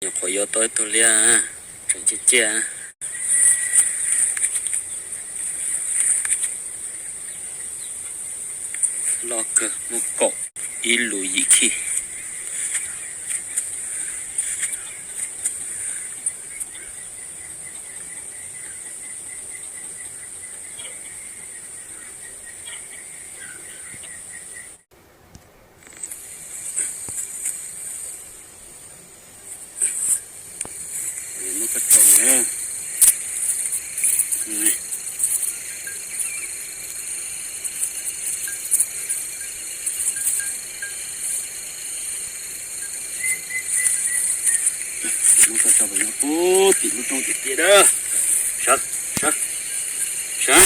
Nyuam qhuav yuav tau ib tug liab, tseem ciaj ciaj. Loj kawg, muaj kaum ib lus yim khij. Muab koj tso pem no pub tim lub roob tiag tiag na. Sawv, sawv, sawv.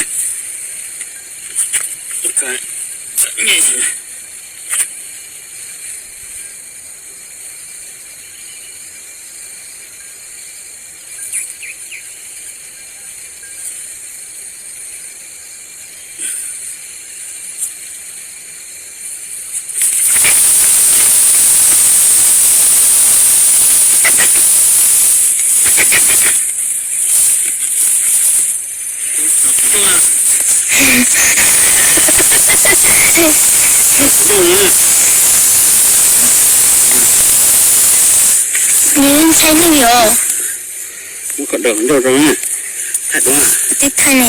Nws ntshai neeg yom. Muab kom daws nrog rau na. Thaij duab. Tib thaij ne.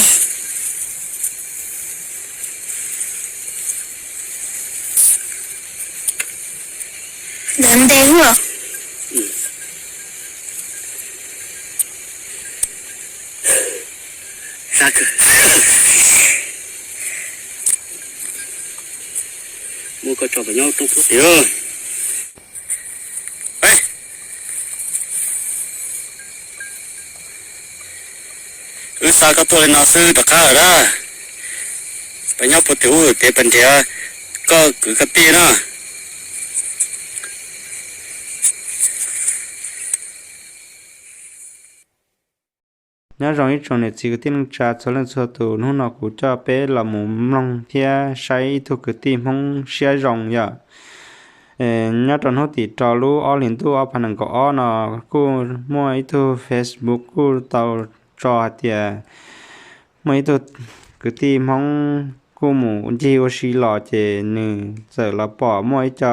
Ntawd ntev ua. Muab koj tso pem nyob roob pub tiag. Wb xa koj tuaj li no xwb rov qab lawm na. Peb nyob puag tim ub tias peb nrhiav koj kwv koj tij na. Nyob zoo ib tsoom niam txiv kwv tij neej tsa txhua leej txhua tus, hnub no kuv coj peb los mus mloog thiab saib ib tug kwv tij Hmoob siab zoo yom. Nyob rau hnub tim rau lub ob hlis ntuj ob phav nees nkaum ob no kuj muaj ib tug Facebook kuj tau tso hais tias muaj ib tug kwv tij Hmoob kuj mus ncig ua si los ces nws txawm los pom muaj ib co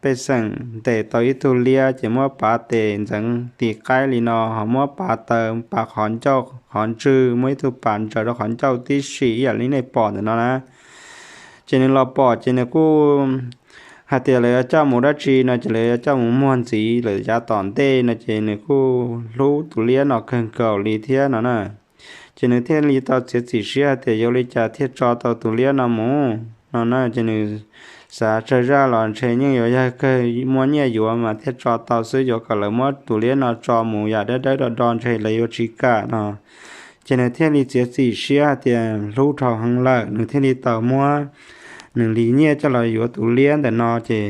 pej xeem ntes tau ib tug liab ces muab pav tes ntxeev tis qaib li no ho muab pav taw pav qhov ncauj qhov ntswg, muaj ib tug pav ntsaws rau qhov ncauj tib si ib yam li nej pom ntawm no na. Ces nws los pom ces nws kuj hais tias lawv yuav coj mus dab tsi no ces lawv yuav coj mus muag ntxiv lawm yav tom ntej no ces nws kuj hlub tus liab no kawg nkaus li thiab no na. Ces nws thiaj li tau txiav txim siab hais tias yuav ua li cas thiaj tso tau tus liab no mus no na. Ces nws xav tsawg zaj los ntshe yeej yuav yog kawg muaj nyiaj yuav mas thiaj tso tau xwb, yuav kom lawv muab tus liab no tso mus yam dawb dawb do do ntshe lawv yuav tsis kam no. Ces nws thiaj li txiav txim siab hais tias hlub dhau heev lawm, nws thiaj li tau muab nws li nyiaj coj los yuav tus liab ntawm no. Ces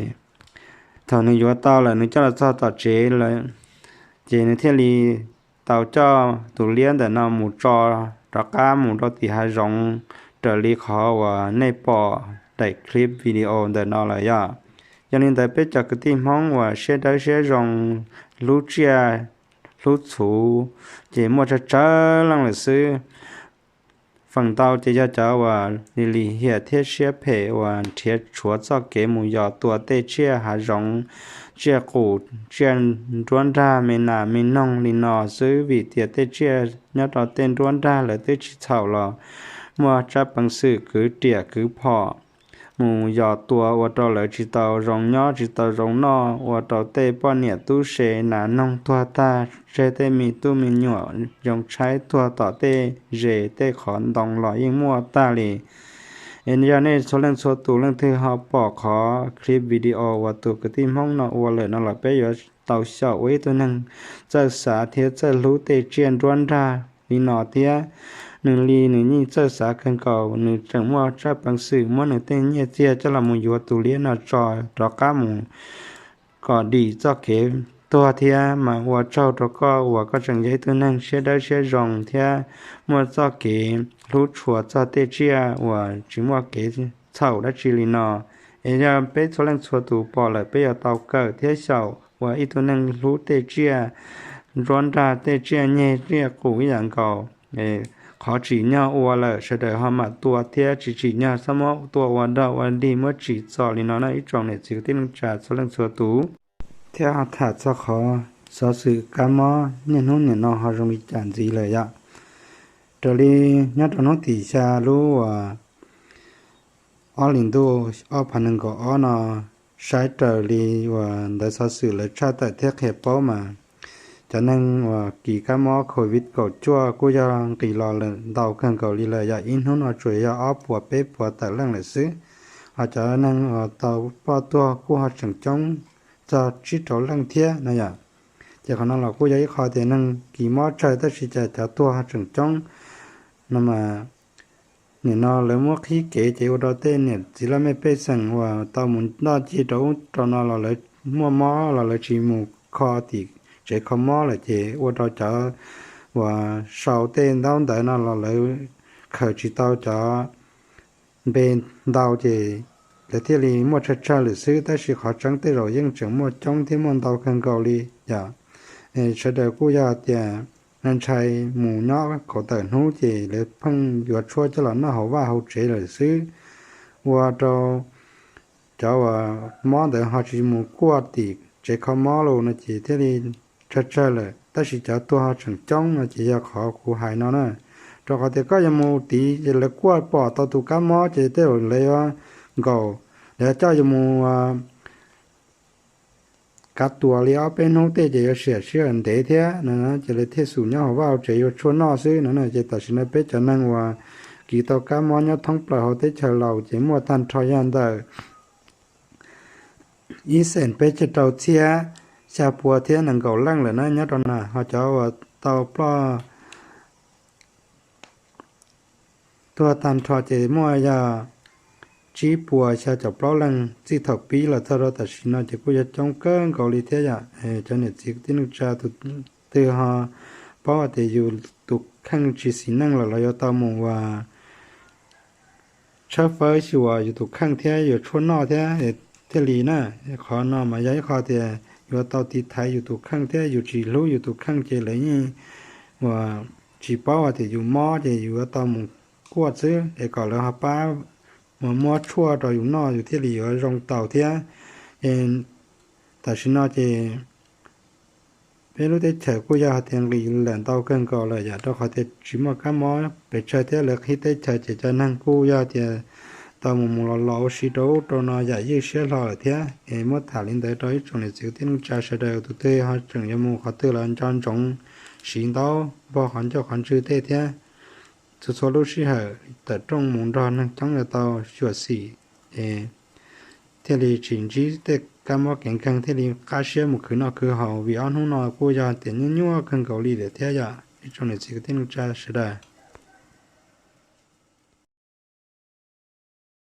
thaum nws yuav tau lawm nws coj los txog tom tsev lawm, ces nws thiaj li tau coj tus liab ntawm no mus tso rov qab mus rau tim hav zoov raws li qhov uas nej pom daim clip video ntawm no lawm yom. Yog li ntawd peb cov kwv tij Hmoob uas siab dawb siab zoo, hlub tsiaj hlub txhuv ces muaj tsawg tsawg leej lawm xwb. Feem ntau ces yog cov uas lim lim hiam thiab siab phem uas nrhiav tshuav txoj kev mus yos tua tej tsiaj hav zoov, tsiaj qus, tsiaj nruab nrag me nas me noog li no xwb, vim tias tej tsiaj nyob rau tej nruab nrag lawv twb tsis txhaum los muaj tsab peev xwm kwv riam kwv phom mus yos tua ua rau lawv tsis tau zoo nyob tsis tau zoo noj, ua rau tej poj niam tub se nas noog tuag tag, tseg tej me tub me nyuam zoo tshaib tuag tom tej zes tej qhov ntoo los yeej muaj tag li. Es yog nej txhua leej txhua tus leej twg ho pom qhov clip video uas tus kwv tij Hmoob no ua lawm no los peb yuav tau xyaum ua ib tug neeg txawj xav thiab txawj hlub tej tsiaj nruab nrag li no thiab. Nws li nws yeej txawj xav kawg nkaus, nws tseem muaj tsab peev xwm muab nws tej nyiaj txiag coj los mus yuav tus liab no tso rov qab mus kom dim txoj kev tuag thiab. Mas ua tsaug rau koj uas koj tseem yog ib tug neeg siab dawb siab zoo thiab muaj txoj kev hlub tshua txog tej tsiaj uas tsis muaj kev txhaum dab tsi li no. Es yog peb txhua leej txhua tus pom lawm peb yuav tau kawm thiab xyaum ua ib tug neeg hlub tej tsiaj ntsuab nrag, tej tsiaj nyeg tsiaj qus ib yam nkaus. Qhov tsim nyog ua lawm sawv daws ho mam tua thiab, tsis tsim nyog txhob muab tua ua dog ua dig, muab tsim txom li no na ib tsoom niam txiv kwv tij neej tsa txhua leej txhua tus. Thiab ho tham txog qhov xov xwm kab mob niaj hnub nim no ho zoo li cas ntxiv lawm yom. Raws li nyob rau hnub tim xya lub uas ob hlis ntuj ob phav nees nkaum ob no, saib raws li uas ntawv xov xwm lawv tshaj tawm thiab qhia paub mas cov neeg uas kis kab mob covid kaum cuaj kuj yog nqis los lawm ntau kawg nkaus li lawm yom. Ib hnub no tsuas yog ob puas peb puas tawm leej lawm xwb, ho cov neeg uas tau ploj tuag kuj ho tseem coob txog tsib rau leej thiab no yom. Ces qhov no los kuj yog ib qho tias neeg kis mob tsawg tab sis cas cov tuag ho tseem coob no mas, nim no lawv muab qhib kev ces ua rau tej niam txiv laj mej pej xeem uas tau mus noj ci rau ub rau no los lawv muaj mob los lawv tsis mus kho tim tsev kho mob lawm ces ua rau cov uas sau tej ntaub ntawv no los lawv khaws tsis tau cov npe ntau ces lawv thiaj li muaj tsawg tsawg lawm xwb, tab sis qhov tseeb tej zaum yeej tseem muaj coob thiab muaj ntau kawg nkaus li yom. Sawv daws kuj yog tias ntshai mus nyob kaum tawm hnub ces lawv pheej yuav tshuaj coj los noj hauv vaj hauv tsev lawm xwb, ua rau cov uas mob ntawd ho tsis mus kuaj tim tsev kho mob los no ces thiaj li tsawg tsawg lawm, tab sis cov tuag ho tseem coob no ces yog qhov kuv hais no na. Rau qhov tias koj yuav mus tid ces lawv kuaj pom tau tus kab mob ces tej zaum lawv yuav nkaum, lawv coj yuav mus kav tuas li ob peb hnub tej ces yuav sim sij hawm ntev thiab no ces lawv thiaj xum nyob hauv vaj hauv tsev yuav tshuaj noj xwb no na. Ces tam sim no peb cov neeg uas kis tau kab mob nyob thoob plaws hauv teb chaws Laus ces muaj tag nrho yog ntawm ib xeem peb caug rau txhiab xya pua thiab nees nkaum leej lawm na nyob rau na, ho cov uas tau ploj tuag tag nrho ces muaj yog tsib puas xya caum plaub leej txij thaum pib los txog rau tam sim no ces kuj yog coob kawg nkaus li thiab yom. Cov niam txiv kwv tij neej tsa tus twg ho paub hais tias yus tus kheej tsis xis neej lawm los yuav tau mus uas tshawb fawb xyuas yus tus kheej thiab yuav tshuaj noj thiab thiaj li na. Qhov no mas yog ib qho tias yuav tau tiv thaiv yus tus kheej thiab yus tsis hlub yus tus kheej ces lawv yeej uas tsis paub hais tias yus mob ces yus yuav tau mus kuaj xwb es kom lawv ho pab mus muab tshuaj rau yus noj yus thiaj li yuav zoo tau thiab. Tam sim no ces peb lub teb chaws kuj yog hais tias nqis lawm ntau kawg nkaus lawm yom, rau qhov tias tsis muaj kab mob pes tsawg thiab lawv qhib teb chaws ces cov neeg kuj yog tias tau mus mus los los ua si rau ub rau no yam ywj siab hlo lawm thiab. Es muab tham li ntawd rau ib tsoom niam txiv kwv tij neej tsa sawv daws tus twg ho tseem yuav mus qhov twg los nco ntsoov siv ntaub npog qhov ncauj qhov ntswg tej thiab. Txhua txhua lub sij hawm tawm rooj mus nrog neeg coob yuav tau xyuam xim es thiaj li tsis ntsib tej kab mob kev nkeeg thiaj li qab siab mus khwv noj khwv haus vim ob hnub no kuj yog tias nyuaj nyuaj kawg nkaus li lawm thiab yom ib tsoom niam txiv kwv tij neej tsa sawv daws.